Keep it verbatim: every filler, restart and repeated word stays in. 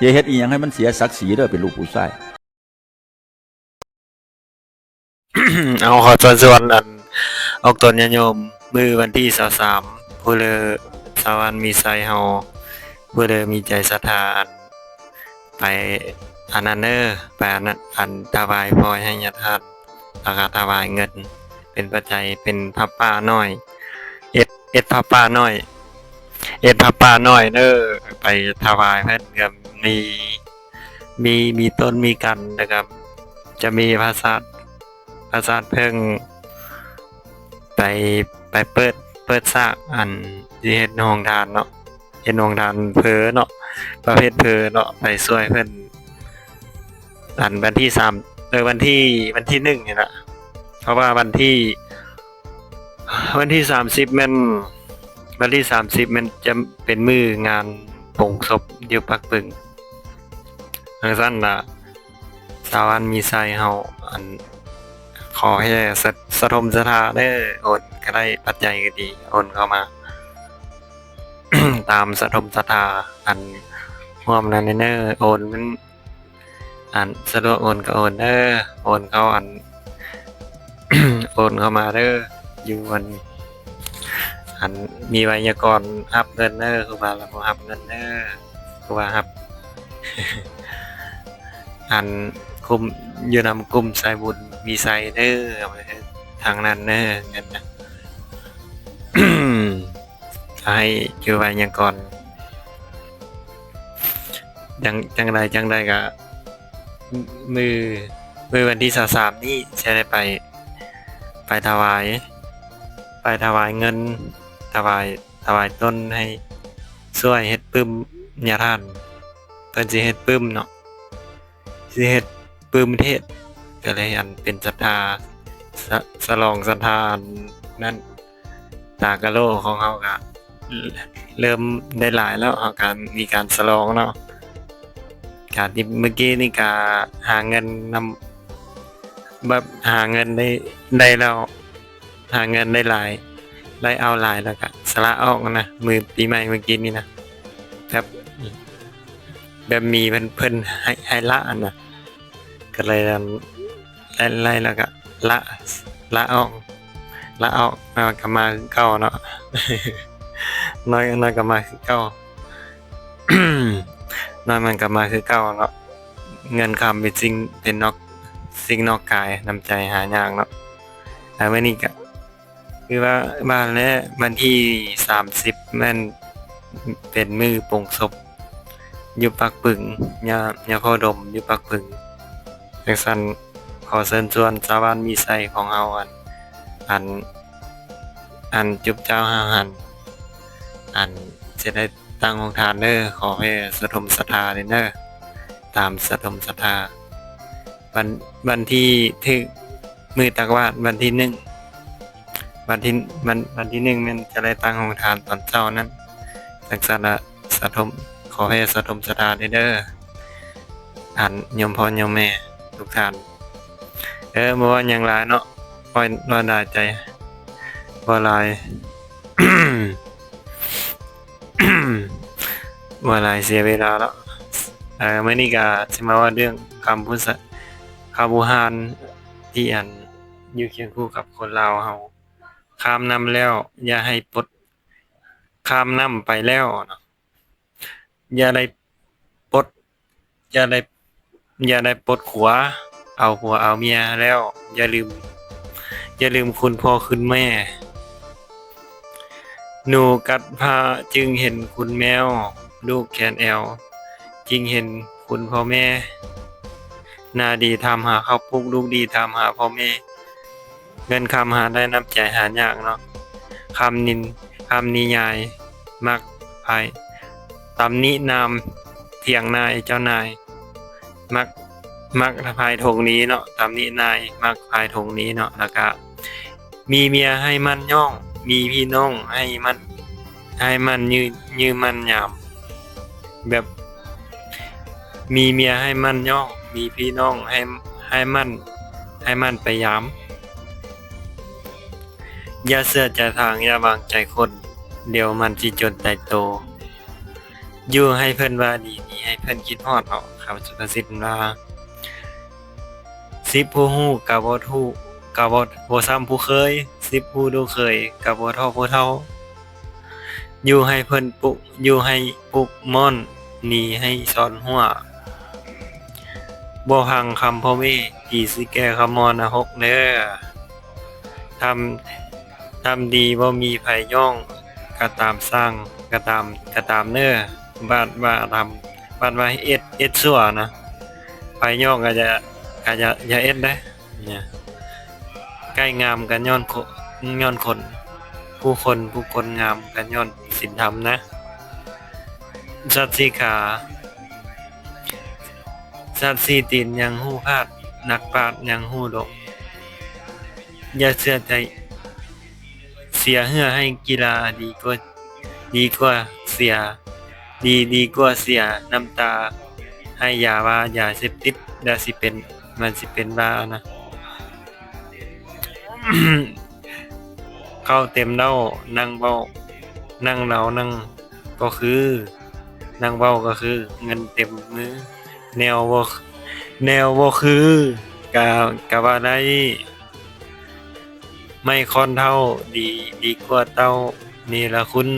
อย่าเฮ็ดอีหยังให้มันเสียศักดิ์ศรีเด้อ เป็นลูกผู้ชาย เอา ขอเชิญชวนอันออกตนญาติโยม มื้อวันที่ซาวสาม ผู้เลิศสวรรค์มีชัยเฮา ผู้เลิศมีใจศรัทธาอัน ไปอันนั้นเด้อ ไปอันนั้น อันถวายพรให้ญาติธาตุ แล้วก็ถวายเงิน เป็นปัจจัย เป็นผ้าป่าน้อย เอ็ด เอ็ดผ้าป่าน้อย เอ็ดผ้าป่าน้อยเด้อ ไปถวายเพิ่นก็มี มี มีต้นมีกันนะครับ จะมีพระธาตุ พระธาตุเพิ่ง ไป ไปเปิด เปิดสร้างอันที่เฮ็ดโรงทานเนาะ เฮ็ดโรงทานเพอเนาะ ประเภทเพอเนาะ ไปช่วยเพิ่น อันวันที่สาม เออ วันที่ วันที่หนึ่งนี่ล่ะ เพราะว่าวันที่ วันที่สามสิบแม่น วันที่สามสิบแม่นจะเป็นมื้องานปลงศพอยู่ปากปึ่ง จั่งซั้นล่ะ สวรรค์มีชัยเฮา อัน ขอให้สะ สะทมศรัทธาเด้อ โอนก็ได้ ปัจจัยก็ดี โอนเข้ามา ตามสะทมศรัทธา อัน ร่วมนั้นเด้อ โอนมัน อัน สะดวกโอนก็โอนเด้อ โอนเข้าอัน โอนเข้ามาเด้อ อยู่อัน อันมีไวยากรณ์รับเงินเด้อ ครูบาลำบ่รับเงินเด้อ ครูบารับ อันกลุ่ม อยู่นำกลุ่มสายบุญมีชัยเด้อ เอาไปให้ทางนั้นเด้อ เงินนะ ให้อยู่ไวยากรณ์ จั่ง จั่งใด จั่งใดก็ มื้อ มื้อวันที่ซาวสามนี้จะได้ไป ไปถวาย ไปถวายเงิน ถวาย ถวายต้นให้ช่วยเฮ็ดปึ้มญาทาน เพิ่นสิเฮ็ดปึ้มเนาะ สิเฮ็ดปึ้มเทศน์ ก็เลยอันเป็นศรัทธา สะ สลองศรัทธาอันนั้น ตากะโลของเฮาก็เริ่มได้หลายแล้ว เฮาก็มีการสลองเนาะ การที่เมื่อกี้นี่ก็หาเงินนำ แบบหาเงินได้ ได้แล้ว หาเงินได้หลาย ได้เอาหลายแล้วก็สละออกนะ มื้อปีใหม่เมื่อกี้นี่นะ แบบ แบบมีเพิ่น เพิ่นให้ ให้ละนะ ก็เลยอัน ไล่ ไล่แล้วก็ละ ละออก ละออก น้อยมันก็มาคือเก่าเนาะ น้อย น้อยก็มาคือเก่า น้อยมันก็มาคือเก่าเนาะ เงินคำเป็นสิ่ง เป็นนอก สิ่งนอกกาย น้ำใจหายากเนาะ แล้วมื้อนี้ก็ คือว่า ว่าแล้ววันที่สามสิบแม่นเป็นมื้อปลงศพ อยู่ปากปึ่ง ญา ญาพ่อดมอยู่ปากปึ่ง จั่งซั้นขอเชิญชวนสวรรค์มีชัยของเฮา อัน อัน อันจุ๊บเจ้าห้าวหัน อันจะได้ตั้งโรงทานเด้อ ขอให้สะทมศรัทธาเด้อ ตามสะทมศรัทธา วัน วันที่ถึก มื้อตักบาตรวันที่หนึ่ง วันที่ วัน วันที่หนึ่งแม่นจะได้ตั้งโรงทานตอนเช้านั้น จั่งซั้นละสะทม ขอให้สะทมศรัทธาเด้อ อันโยมพ่อโยมแม่ทุกท่าน เออ บ่ว่าหยังหลายเนาะ ว่า ว่าหลายใจ ว่าหลาย ว่าหลายเสียเวลาแล้ว เออ มื้อนี้ก็สิมาว่าเรื่องคำพูดสะ คำอุทานที่อันอยู่เคียงคู่กับคนลาวเฮา ข้ามน้ำแล้ว อย่าให้ปด ข้ามน้ำไปแล้วเนาะ อย่าได้ปด อย่าได้ อย่าได้ปดขัว เอาผัวเอาเมียแล้ว อย่าลืม อย่าลืมคุณพ่อคุณแม่ หนูกัดผ้าจึงเห็นคุณแมว ลูกแขนแอว จึงเห็นคุณพ่อแม่ หน้าดีถามหาข้าวปลูก ลูกดีถามหาพ่อแม่ เงินคำหาได้ น้ำใจหายากเนาะ คำนิน คำนิยาย มักไพ ตำหนินาม เถียงนายเจ้านาย มัก มักพายทงนี้เนาะ ตำหนินาย มักพายทงนี้เนาะ แล้วก็ มีเมียให้มันย่อง มีพี่น้องให้มัน ให้มันยืน ยืนมันยาม แบบ มีเมียให้มันย่อง มีพี่น้องให้ ให้มัน ให้มันไปยาม อย่าเชื่อใจทาง อย่าวางใจคน เดี๋ยวมันสิจนตายโต อยู่ให้เพิ่นว่าดี หนีให้เพิ่นคิดฮอดเนาะ คำสุภาษิตมันว่า สิบผู้ฮู้ก็บ่ฮู้ ก็บ่ บ่ส่ำผู้เคย สิบผู้ดูเคยก็บ่เท่าผู้เฒ่า อยู่ให้เพิ่นปลุก อยู่ให้ปลุกม่อน หนีให้ซ่อนหัว บ่ฟังคำพ่อแม่ ผีสิแก่คำมรณหกเด้อ ทำ ทำดีบ่มีไผย่อง กะตามสร้าง กะตาม กะตามเด้อ บาดว่าทำ บาดว่าเฮ็ด เฮ็ดชั่วนะ ไผย่องก็อย่า ก็อย่า อย่าเฮ็ดเด้อ เนี่ย ใครงามก็ย้อนคน ย้อนคน ผู้คน ผู้คนงามก็ย้อนศีลธรรมนะ สัตว์สี่ขา สัตว์สี่ตีนยังฮู้พลาด นักปราชญ์ยังฮู้ดก อย่าเชื่อใจ เสียเหงื่อให้กีฬาดีกว่า ดีกว่าเสีย ดี ดีกว่าเสียน้ำตา ให้ยาบ้า ยาเสพติด เดี๋ยวสิเป็น มันสิเป็นบ้านะ ข้าวเต็มเหล้า นั่งเว้า นั่งเหล้า นั่งก็คือ นั่งเว้าก็คือ เงินเต็มมือ แนวบ่ แนวบ่คือ กะ กะว่าได้ ไม้ค้อนเฒ่า ดี ดีกว่าเต้าเนรคุณ